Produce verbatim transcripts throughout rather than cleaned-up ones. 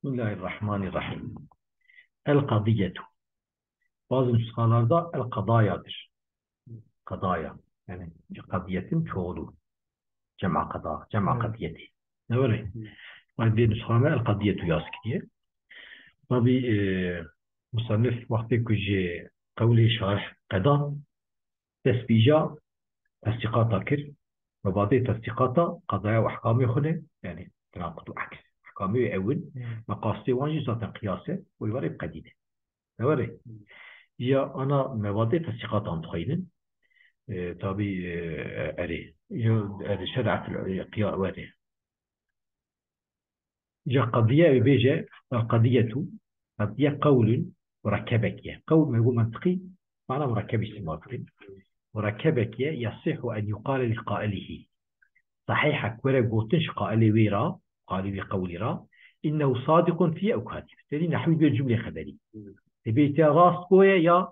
Bismillahirrahmanirrahim. El qadiyetu. Bazı nusxalarda el qadayadır. Qadaya. Yani qadiyetin çoğulu. Cema qada, cema Hmm. qadiyeti. Ne var? Hmm. Ay bir nusxana el qadiyetu yaz kiriye. Tabi e, musannif wextê ku ji qewlê şarih qeda dest pêja tesdîqata kir. Mebadê tesdîqata qadaya û ehkamê xwe ne, yani tenaqud û aks. Ehkamê wê ew in, Hmm. meqasdê wan jî zaten qiyas e, wê warê biqedîne. Ne were? Hmm. Ya ana mebadê tesdîqatan dixweynin. E, tabi e, erê. Ya erê şer'at qiyas were. Ca qediye ew bêje, el qediyetu, qediye qewlun murekkebek ye. Qewl me got mentiqî, mana murekkeb îstîmal dikin. Murekkebek ye, yasihhu en yuqale li qailihî. Sahih e ku were gotin ji qailê wê re, qailê wî qewlî re, innehu sadiqun fî ew kadib. Têdî nehwî bê cumlê xeberî. Dibê te rast goye ya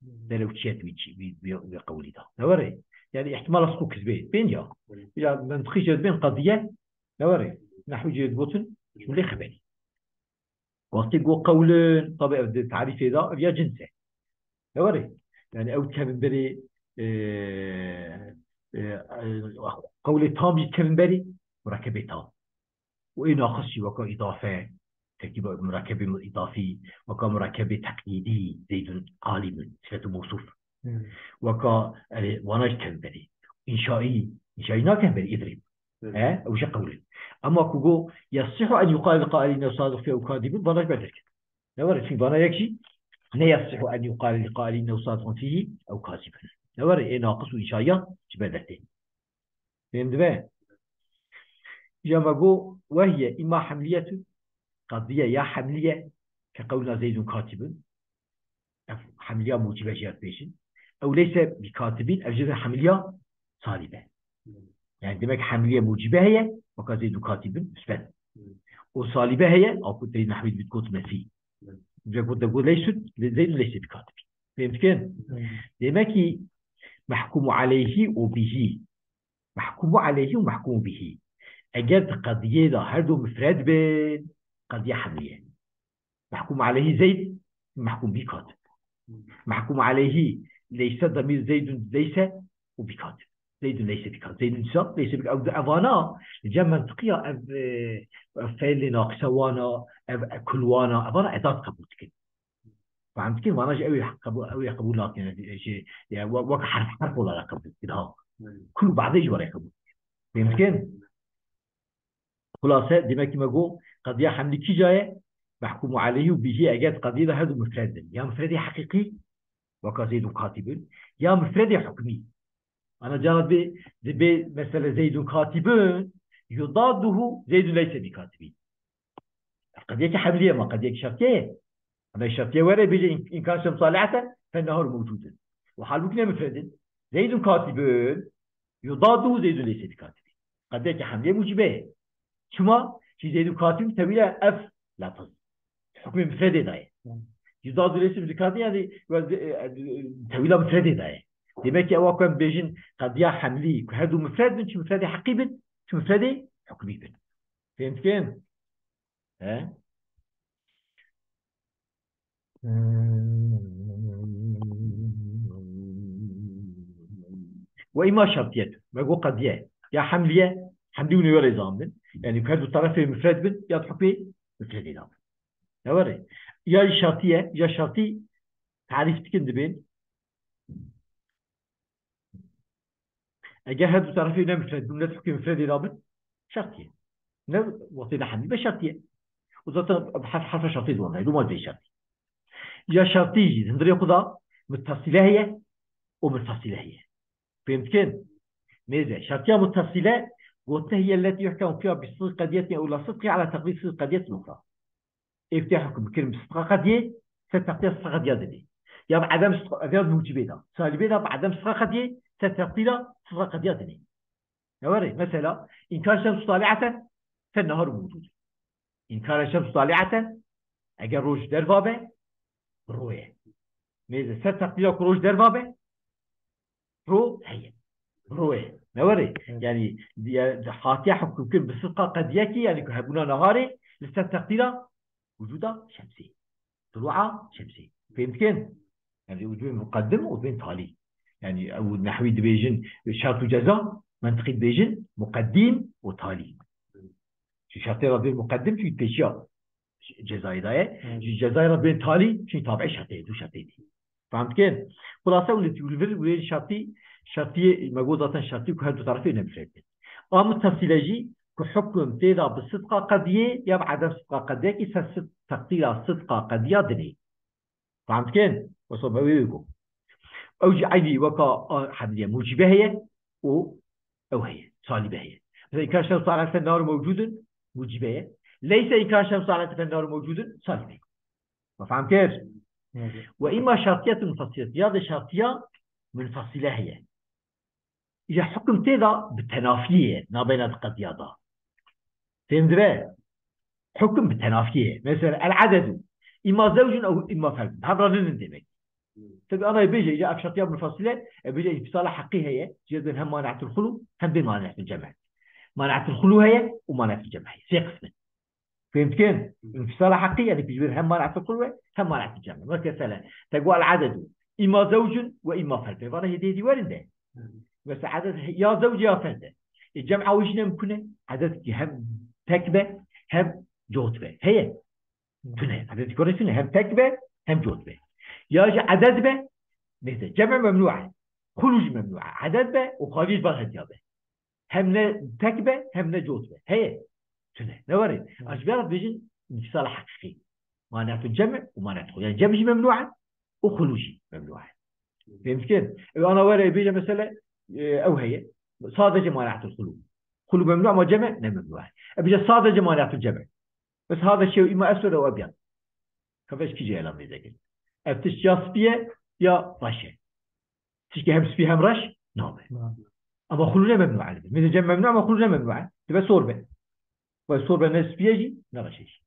derewçiyet wî çî, wî, wî, wî qewlî da. Ne were? Yani ihtimal ez xwe kizbê. Bên ya. Ya mentiqî jê dibên qediye, ne were? Nehwî jê digotin, cumlê xeberî. Wextê got qewlin, tabi ev di tarîfê de, ev ya cins e. Ne were? Yani ew dikevin berê, e, e, e, qewlê tam jî dikevin berê, murekkebê tam. Û ê naqis jî weka îdafe, terkîba murekkebê îdafî, weka murekkebê teqyîdî, Zeydun alimûn, sifet û mewsûf. Hmm. Weka, erê, wana jî dikevin berê. Înşaî, înşaî nakevin berê, îdrîb. Hmm. He? Ew jî qewlin. Ema ku got, yasihhu en yuqale li qailî innehu sadiq fî ew kadibûn, vana jî ber derket. Ne were? Çi vana yek jî, ne yasihhu en yuqale li qailî innehu sadiqun fîhî ew kadibûn. Ne were? Ê naqis û înşaiya ji ber dertê. Fêm dibe? Ya me got, wehiye îma hemliyetun, qediye ya hemliye, ke qewlna Zeydun katibun. Ev hemliya mucibe jî ya dibêjin. Ew leyse bi katibîn, ev jî hemliya salîbe. Yani demek hemliye mucibe heye, weka Zeydun katibun, müsbet. O salîbe heye, a ku tey nehwî dibit got mefî. Ve got de got leysun, Zeydun leyse bi katibîn. Fêm dikin? Demek ki mehkumu aleyhi û bihî. Mehkumu aleyhi û mehkumu bihî. Eger di qediyê de her du mifred bin, qediye hemliye. Mehkum aleyhi Zeyd, mehkum bî katib. Mehkum aleyhi leyse demîr Zeydun leyse û bî katib. Zeydun leyse bî katib. Zeydun dîsa leyse bî katib. Ev, evana, li cem mentiqiya ev, e, ev feilê naqise wana, ev, ev kul wana, evana edat qebûl dikin. Fehm dikin, vana jî ew ê qebûl, ew ê qebûl nakin. Jî, ya, we-, wek herf, herf olarak qebûl dikin, ha. Hmm. Kul û ba'dê jî were qebûl dikin. Fêm dikin? Xulase, demek ki me got, qediya hemlî kîja ye? Mehkumu aleyhi û bihî eger di qediyê de her du mifred bin. Ya mifredê heqîqî, weka Zeydun katibun, ya mifredê hukmî. Ana cara dibê, dibê mesele Zeydun katibun, yudadduhu Zeydun leyse bi katibîn. Qediyeke hemlî ye ma, qediyeke şertiye ye. Ama şertiye were bêje in-, inkar şems saliheten, fenneharu mewcudun. Û halbûkî ne mifredin. Zeydun katibun, yudadduhu Zeydun leyse bi katibîn. Qediyeke hemlê mucibe ye. Çima? Çi Zeydun katibîn tewîla ev lafız. Hukmê mifredê daye. Yudadu leyse bi katibîn yani, e, e, tewîla mifredê daye. Demek ki ewa ku em bêjin qediya hemlî, ku her du mifred bin, çi mifredê heqî bin, çi mifredê hukmî bin. Fêm dikin? He? Ve îma şertiyet. Me got qediye. Ya hemliye, hemlî û nêwere zandin. Yani her du tarafê mifred bin, ya di hukmê mifredê de bin. Ne were? Ya şertiye, ya şertî tarîf dikin dibên. Eger her du tarafê ne mifred bin, ne di hukmê mifredê de bin, şertiye. Ne wextê de hemlî be şertiye. O zaten herf, herfa şertî zor nayê, loma bê şertî. Ya şertî jî, hundirê xwe da muttasile heye û munfasile heye. Fêm dikin? Mêze, şertiya muttasile, gotine hiye lletî yuhkemu fiha bi sidqi qediyetin ew la sidqi ala teqdîr sidqi qediyetin uxra. Êk tê hukm bikirin bi sidqa qediyê, ser teqdîra sidqa qediya dinê. Ya bi edem sidqa, ev ya mucibê de. Salîbê de bi edem sidqa qediyê, ser teqdîra sidqa qediya dinê. Ne were? Mesela, inkar şems taliheten, fen neharu mewcud. İnkar şems taliheten, eger roj derva be, ro ye. Mêze ser teqdîra ku roj derva be, ro heye. Ro ye. Ne were? Evet. Yani, ya, hatiye hukm kirin bi sidqa qediyekî, yani ku hebûna neharê, li ser teqdîra Wucuda şemsê. Tulu'a şemsê. Fêm dikin? Yani û dibên muqeddim û dibên talî. Yani ew nehwî dibêjin şert û ceza, mentiqî dibêjin muqeddîm û talî. Ji şertê re dibên muqeddim çünkü pêşiya cezayê daye. Hı. Ji cezayê re dibên talî çünkü tabi'ê şertê, du şertê dî. Fehm dikin? Xulase û li, li vir wê şertî, şertiyê, me got zaten şertî ku her du tarafê ne bifretin. A mutasile jî ku hukm tê de bi sidqa qediyê ya bi edem sidqa qediyê ki ser sid-, teqdîra sidqa qediya dinê. Fehm dikin? Wesa me wê got. Ew jî eynî weka a hemdiye mucibe heye û ew heye, salibe heye. Mesela inkar şems alete nar mewcudun, mucibe ye. Leyse inkar şems alete nar mewcudun, salibe ye. Me fehm kir? Evet. Ve imma şartiyet munfasilet. Ya da şartiya munfasile heye. Ya hukm tê de bi tenafiyê ye, nabeyna di qediya da. Fêm dibe? Hukm bi tenafiyê ye. Mesela el adedu. İmma zewcun ew imma ferdun. Hevra ninin demek. Tabi ana bêje, ya ev şartiya munfasile, e bêje infisala heqî heye. Jê dibên hem mane'tul xulu, hem dibên mane'tul cem'i. Mane'tul xulu heye û mane'tul cem'i heye. Sê qism in. Fêm dikin? Hı. İnfisala heqî, yani pijbir hem mane'tul xulu ve, hem mane'tul cem'i. Mesela, te got el adedu. İmma zewcun ve imma ferdun. Vana hêdî hêdî werin de. Hı. Mesela, adet ya zewc ya ferd e. E, cem'a wî jî ne mimkun e. Adet ki hem tek be, hem cot be. Heye. Hı. Tune. Adet ki tune. Hem tek be, hem cot be. Ya jî adet be, neyse, cem'i memnu e. Xulu jî memnu e. Adet be, û xalî jî bar hediya be. Hem ne tek be, hem ne cot be. Heye. Tune. Ne were? Hı. Ancak biraz bêjin, misal hakiki. Mane'tul cem'i û mane'tul xulu. Yani cem jî memnu e, û xulu jî memnu e. Fêm dikin? Ew ana were bêje mesela, e, ew heye. Sadece mane'tul xulu. Xulu memnu ama cem'i ne memnu e. E bêje sadece mane'tul cem'i. Bes hada şey îma eswed ew ebyan. Kafeş kî ceylan bêze kir. Ev tişt ya spî ye, ya reş e. Tişkî hem spî hem reş nabe. Nabe. Ama xulu ne memnu e. Mêze cem memnu ama xulu ne memnu e. Dibe sor be. Ve sor be ne spî ye jî, ne reş e jî.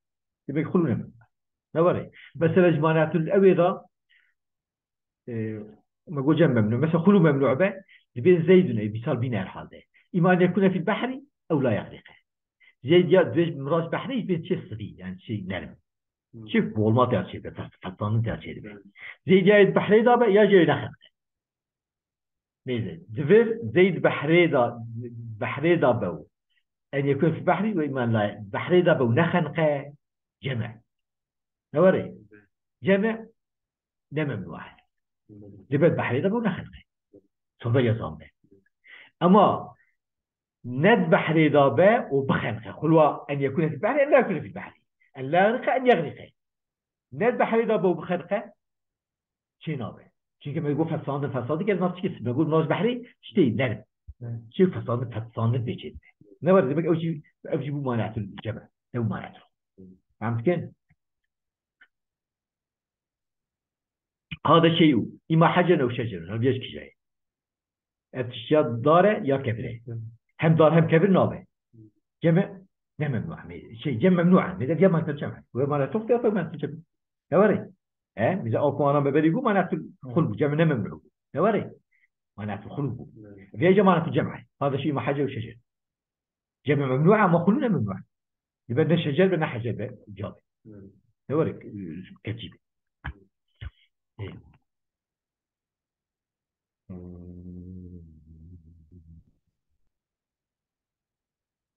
Demek xulu ne memnu e. Ne were? Mesela ji mane'tul ewê da, e, me got cem memnu. Mesela xulu memnu be, dibên zeydun ey, misal bîne herhalde. Îma en yekune fil behri, ew la yexriqe. Zeyd ya dibê miraç behrî, dibê çê sivî, yani şey nerm. Hmm. Çi boğulma tê çê de, tat-, tatlandın tê çê de. Hmm. Zeyd ya behrê da be, ya jê nexenqe. Neyse, divir Zeyd behrê da, behrê da be. En yekun fi behri ve iman la, behrê da be, nexenqe, cem'e. Ne were? Cem'e, ne memnu e. Dibe behrê da be, nexenqe. Sohbet yazan be. Ama ne di behrê da be û bixenqe. Xulwa en yekune fil behrî, en la yekune fil behrî. En la yexriqe, en yexriqe. Ne di behrê da be û bixenqe, çê nabe. Çunke me got fesandin, fesandin ke nav çikê me got nav behrê, çi tê nerin. Evet. Çê fesandin, fesandin pê çê dibe. Ne were demek ew jî, ew jî bû mane'tul cem'i. Ne bû mane'tul. Fehm dikin? Hada şey'u. İma heceren ew şeceren. Hevdiya ji kîjayê. Ev tişt ya dar e ya kevir e. Hem dar hem kevir nabe. Cem'e ne memnu e. Şey, cem memnu e. Mêze ya mane'tul cem'i. Ve mane'tul xulu ya mane'tul cem'i. Ne were? E, bize o kuana me berî bû mane'tul xulu bû. Cem'i ne memnu bû. Ne were? Mane'tul xulu bû. Vêce mane'tul cem'i. Hada şey'u îma heceren ew şeceren. Cem'e memnu e ama xulu ne memnu e. Dibe ne şecer be ne hecer be, ca be. Hmm. Ne were, keçî be. Ê. Hmm.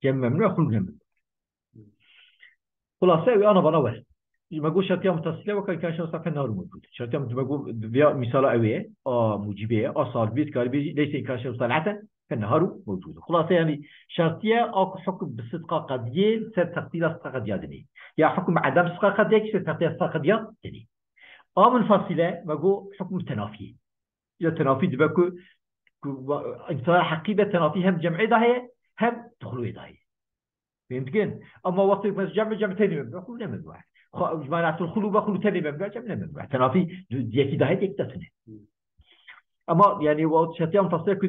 Cem memnu e, xulu ne memnu. Xulase ew ana bana were. Me got şertiya mutasile weka inkar şems alete nar mewcud. Şertiya mut-, me got viya misala ew ê, a mucîbê ye, a salibê dikarî bêjî, leyse inkar şems alete fe naharu mewcud. Xulase yani şertiye a ku hukm bi sidqa qediyê ser teqdîra sidqa qediya dinê. Ya hukm bi edem sidqa qediya ki ser teqdîra sidqa qediya dinê. A munfasile me got hukm bi tenafiyê. Ya tenafî dibe ku, ku va-, însana heqî be tenafî hem cem'ê de heye, hem di xulwê de heye. Fêm dikin? Ama wextê ku mesela cem, cem tenê me, xulu ne me dua. Xu-, ji mane'tul xulu ve xulu tenê me dua, cem ne me dua. Tenafî du-, yekî de heye, yekî de tune. Ama yani o şertiya munfasile ku,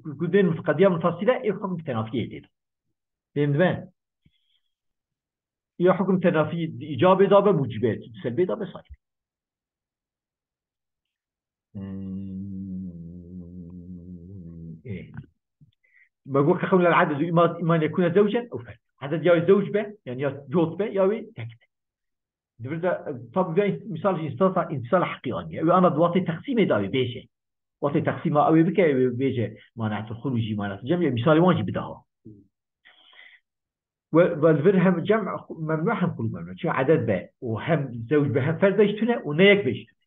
ku, ku dên qediya munfasile, ê hukm tenafiyê tê de. Fêm dibe? Ya hukm tenafî îcabê da be, mucîbê, selbê da be, salibê. Hmm, ê. Me got ke qewlel adedu îma, îma en yekune zewcen ew ferd. Aded ya wê zewc be, yani ya cot be, ya wê tek be. Di vir de, e, tabi vê mîsal jî înfisal, înfisal heqî aniye. Ew ana di wextê teqsîmê de wê bêje. Wextê teqsîma ew ê bike, ew ê bêje manetul xul û jî manetul cem, misalê wan jî bide ha. Ve, ve li vir hem cem memnû hem xulû memnû. Çi edet be û hem zewc be hem ferd be jî tune û ne yek be jî tune.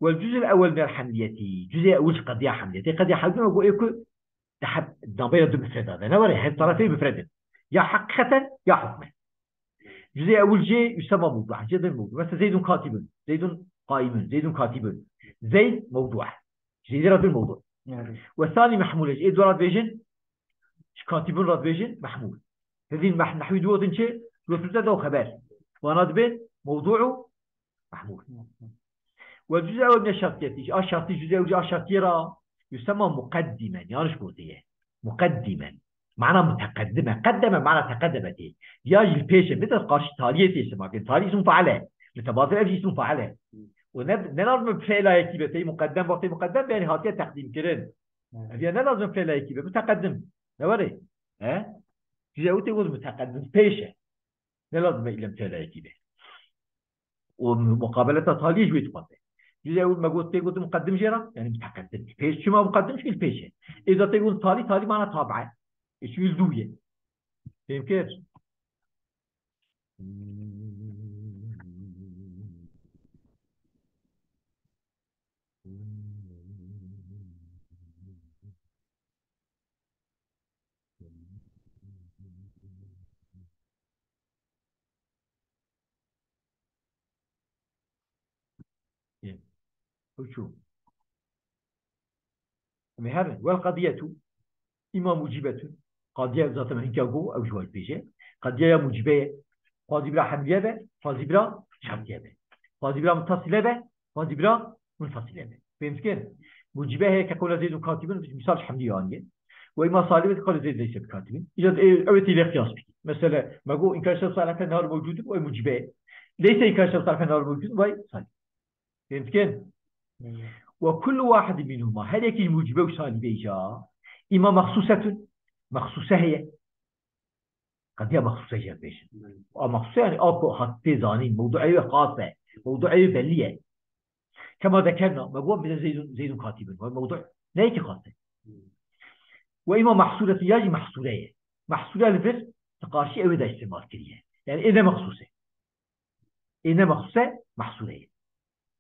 Wel cüzül ewel minel hemliyetî. Cüzê ewil ji qediya hemliyetê. Qediya hemliyetê me got ê ku di heb-, navbeyra du mifreda de. Ne were, her tarafê mifredin. Ya heqîqeten ya hukmen. Cüzê ewil jê yusema mewdu. Cê din mewdu. Mesela Zeydun katibun. Zeydun qaimun. Zeydun katibun. Zeyd mewdu. Zeydê re dûr mewdu. Yani. Ve sani mehmûl e. Ê dora dibêjin, ji katibun re dibêjin, mehmûl. Hevîn meh-, nehwî dû din çi? Dû tuzde de o xeber. Vana dibên, mewdu û mehmûl. Ve cüz'e ew ne şertiyetî. A şertî cüz'e ew a şertiyê re. Yusema muqeddimen. Yanlış gotiye. Muqeddimen. Mana muteqeddime. Qeddeme mana teqeddeme tê. Ya jî li pêşe. Mesela karşı taliyê tê sema. Talî isim faile. Li tebadil ev jî isim faile. Û ne, ne lazim fiila yekî be, tey muqeddem, wextê muqeddem be, yani hatiye teqdîm kirin. Evet. Ev ya ne lazim fiila yekî be, muteqeddim. Ne were? He? Cüz'e ew tê got muteqeddim, pêş e. Ne lazim be îlem fiila yekî be. Û muqabeleta taliyê ji wê dixwaze. Cüz'e ew me got, tê got muqeddim jê re, yani muteqeddim. Pêş, çima muqeddim? Çünkü pêş e. Ê da tê got talî, talî mana tabi. E, çünkü li dû ye. Fêm kir? Ew çû. Em ê herin. Wel qediyetu. Îma mucîbetun. Qadiye zaten hinka got, ew ji wayî pêşe. Qadiye ya mucîbe ye. Xwazî bira hemliye be, xwazî bira şertiye be. Xwazî bira mutasile be, xwazî bira munfasile be. Fêm dikin? Mucîbe heye ke qewla Zeydun katibun, misal ji hemliyê aniye. Ve îma salibe ke qewla Zeyd leyse bi katibin. Îca, e, ew ê tê lê qiyas bikî. Mesela, me got, inkar şer salih ke nar mewcud, ew mucîbe ye. Leyse inkar şer salih ke nar mewcud, vay salih. Fêm dikin? Evet. Ve kullu wahidin minhuma, her yekî ji mucîbe û salîbe îca, îma mexsusetun, mexsuse heye. Qediya mexsuse jî em bêjin. Evet. A mexsuse yani a ku hat tê zanîn, mewduê wê xas e, mewduê wê belî ye. Kema zekerna, me got, bide Zeydun, Zeydun katibin. Ve mewdu ne yekî xas e. Evet. Ve îma mehsuretun ya jî mehsure ye. Mehsure li vir, di qarşî ew ê de îstîmal kiriye. Yani ê ne mexsuse. Ê ne mexsuse, mehsure ye.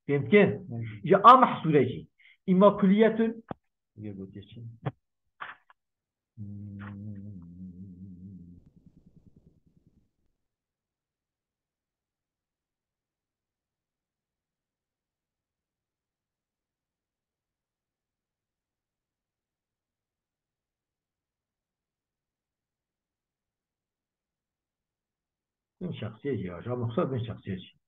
Fêm dikin? Hı. Ji a mehsure jî. Îma kuliyetun. Vê gotiye çi? Bin şexsiyê jî, aja mexsud bin şexsiyê jî.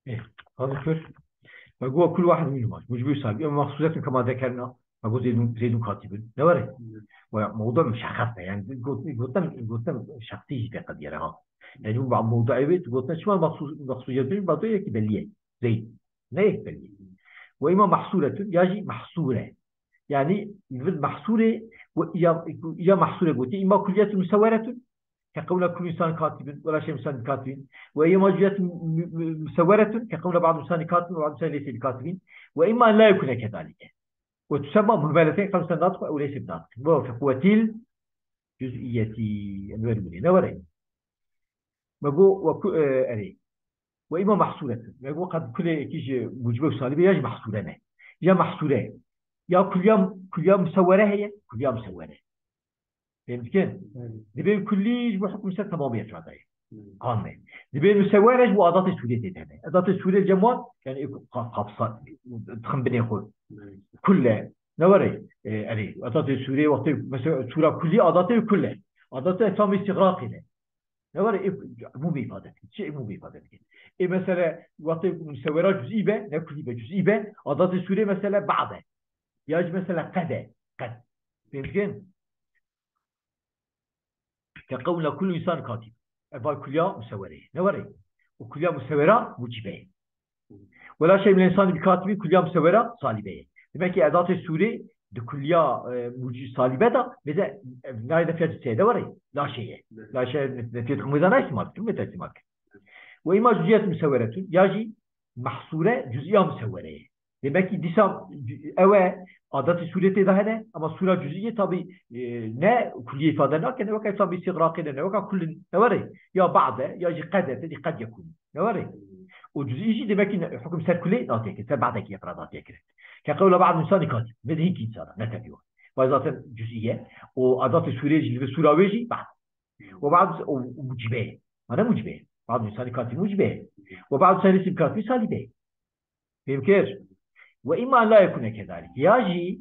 Ê, hazır kir. Ve got kul wahid minhuma mucibû sahib. Ema mahsuretun kema zekerna. Ve got zeydun, zeydun katibun. Ne var ya? Ve mevdu muşahhas e. Yani got-, gotin, gotin şahsî jî te qediyere ha. Yani bu mevdu evet gotin çima mahsus, mahsusiyetun mevdu yekî belli ye. Zeyd. Ne yek belli ye. Ve ima mahsuretun ya jî mahsure. Yani li vir mahsure ve ya, ya mahsure gotiye. Ima kulliyetun musewweretun. Ke qewla kullu însan katibin, wela şey însan katibin. Ve ima cuciyetun mu-, mu-, musewweretun. Ke qewla ba'du însan katibin, ve ba'du însan leyse bi katibin. Ve ima la yekune kedalike. Ve tusemma muhmeleten qewla însan natiq ve leyse bi natiq. Ve fi kuwetil cüz'iyeti. Em ver bûne. Ne were? Me got, ve ku-, e, erê. Ve ima mahsuretun. Me got, qed kulê ekî ji mucibe û salîbe ya jî mahsure ne. Ya mahsure. Ya kulya, kulya musewwere heye, kulya musewwere. Fêm dikin? Evet. Dibê kullî ji bo hukm ser temamiyet radayê. Evet. Anne. Dibê musewwere ji bo adatê sûrê tê hene. Adatê sûrê cem wan, yani ka-, kapsa, dixin binê xwe. Evet. Kulle. Ne were? E, erê. Adatê sûrê wextê, mesela, sûra kullî adatê kulle. Adatê tam îstîgraqê ne. Ne were? Ê, umûmî îfade dikin. Çi umûmî îfade dikin? Ê, mesele, wextê musewwera cüz'î be, ne kullî be, cüz'î be, adatê sûrê, mesele, ba'd e. Ya jî, mesele, qed e. Qed. Fêm dikin? Ke qewla kullu însan katib. Ev kulya musewwere ye. Ne were? Û kulya musewwera mucîbe ye. Wela şey min însan bi katibî kulya musewwera salîbe ye. Demek ki edatê sûrê di kulya, e, mucî salîbe de, bêze, e, nayê de fiyat sê de were, la şey ye. La şey ne fiyat xumê de nayê istimal, tüm ne istimal. Ve ima cüziyet musewweretun, ya jî mahsure cüziya musewwere ye. Demek ki dîsa ew e, adatê sûrê tê de hene, ama sûra cüziye tabi, e, ne kulliye îfade nake, ne weka tam îstîgraqê ne, ne weka kullin, ne were? Ya ba'd e, ya jî qed e, tê qed yekun. Ne were? O cüzî jî demek ki ne, hukm ser kulê natiye kirin, ser ba'dekî yek re natiye kirin. Ke qewla ba'd însanî katib, me de hînkî însana, ne tevî wan. Vay zaten cüzî ye. O adatê sûrê jî, li vir sûra wê jî ba'd. O ba'd o, o mucibe ye. Ma ne mucibe ye? Ba'd însanî katib mucibe ye. O ba'd însanî katib salîbe ye. Fêm kir? Ve îma la yekune kedalik. Ya jî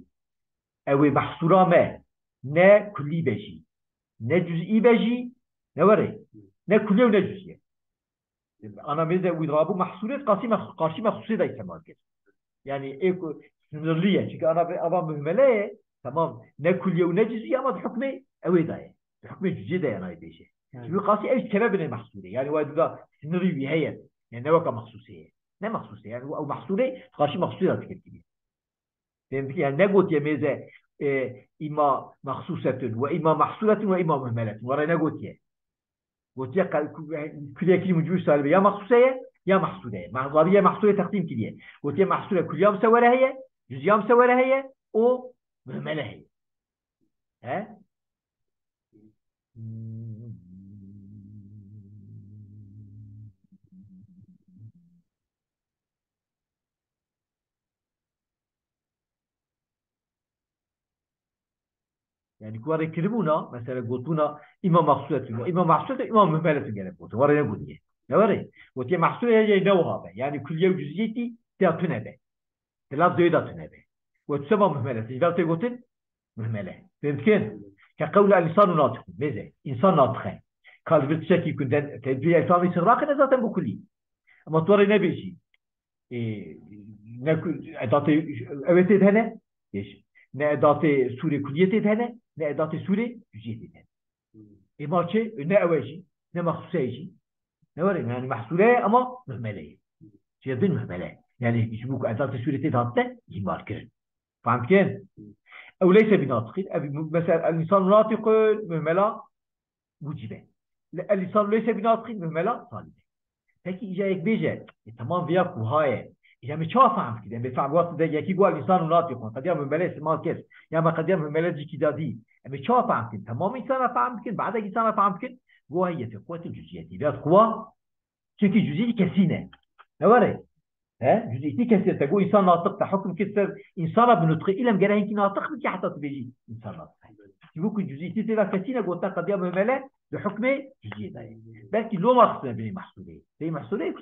ew ê mahsura me ne kullî be jî, ne cüz'î be jî, ne were, ne kullî ye û ne cüz'î ye. Ana mêze wî rabû mahsûrê qasî mex-, qarşî mexsûsê de îstemal kir. Yani ê ku sınırlı ye. Çünkü ana be-, ava muhmele ye. Tamam. Ne kullî ye û ne cüz'î ye ama di hukmê ew ê de ye. Di hukmê cüz'î de ye nayê bêje. Yani. Çünkü qasî ew dikeve binê mahsûrê. Yani wa da sınırı wî heye. Yani ne weka mexsûsê ye. Ne mexsûsê. Yani ew mexsûrê qarşî mexsûsê de dikir kiriye. Fêm dikî? Yani negotiye mêze, e, îma mexsûsetun ve îma mehsûretun ve îma muhmeletun. Were negotiye. Gotiye qe-, ku-, kuliyekî mucibî salîbe ya mexsûse ye, ya mehsûre ye. Meh-, rabî ye mehsûre teqdîm kiriye. Gotiye mehsûre kuliya musewwere heye, cüziya musewwere heye, o muhmele heye. He? Yani ku warê kiribûna, mesela gotûna îma mexsûretun, îma mexsûretun, îma muhmeletun gerek gotin. Warê ne gotiye. Ne warê? Gotiye mexsûre ye, ye ne wiha be. Yani kulliye û cüziyetî tê tune be. Di lav doyê de tune be. Got seba muhmeletun. Îva tê gotin muhmele. Fêm dikin? Ke qewla el însanu natiqun. Mêze. Însan natiq e. Ka li vir tiştekî ku den, te, tu ya îfamî sixraqine zaten bu kulî. Ama tu warê nebêjî. E, ne ku-, edatê ew ê tê de hene, geç. Ne edatê sûrê kuliyê tê de hene, ne edatê sûrê cüziyê tê de hene. Ê ma çi? Ne ew e jî, ne mexsûse ye jî. Ne were, yani mehsûre ye ama muhmele ye. Çêdin muhmele. Yani ji bo ku edatê sûrê tê de hatine, îhmal kirin. Fehm dikin? Ew leyse bi natiqîn. Ev, mesela, el însanu natiqun, muhmela, mucibe. Le-, el însanu leyse bi natiqîn, muhmela, salîbe. Peki îca yek bêje, e, tamam vêya ku haye. Îca me çawa fehm kir? Em bê fehm wextê de yekî got el însanu natiqun. Qediya muhmele îstimal kir. Ya me qediya muhmele cîkî da dî. Em ê çawa fehm kin? Tamam însana fehm kin, badek însana fehm kin. Go heye fi quwetil cüziyetî. Vêya quwa Çünkü cüzî kesî ne. Ne were? He? Cüzîtî kesî te got însan natiq te hukm kir ser însana bi nutqê. Îlem gere hinkî natiq bikî heta tu bêjî însan natiq. Ji bo ku cüzîtî tê de kesî ne gote qediya muhmele di hukmê cüziyê de ye. Belkî loma xistine binê mehsûrê. Tê mehsûrê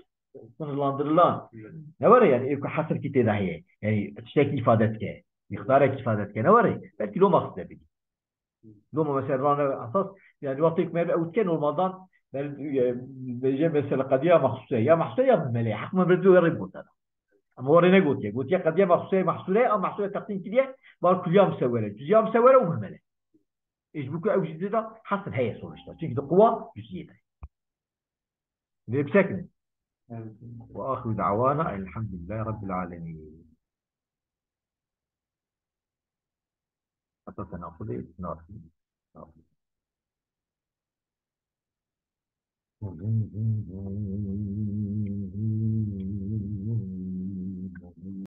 sınırlandırılan. Ne were yani ê ku hesrkî tê de heye. Yani tiştekî îfade dike. Mîqdarek îfade dike. Ne were? Belkî loma xistine binî. Loma mesela rane esas, yani wextê ku me ew dike normaldan Ber, e, bêje mesela qediya mexsûse, ya mexsûse ya mumele. Heq me ber wê rê gote. Ama wê rê negotiye. Gotiye qediya mexsûse, mexsûre, ama mexsûre teqsîm kiriye, bar kuliya musewwere. Cuziya musewwere û mumele. Ê ji bo ku ew jî tê de hesr heye sonuçta. Çünkü di quwa cüziyê de. Vê bisekinin. Evet. Ve ahiru da'wana elhamdülillahi rabbil alemin. Hatta tenaqudê, tenaqudê.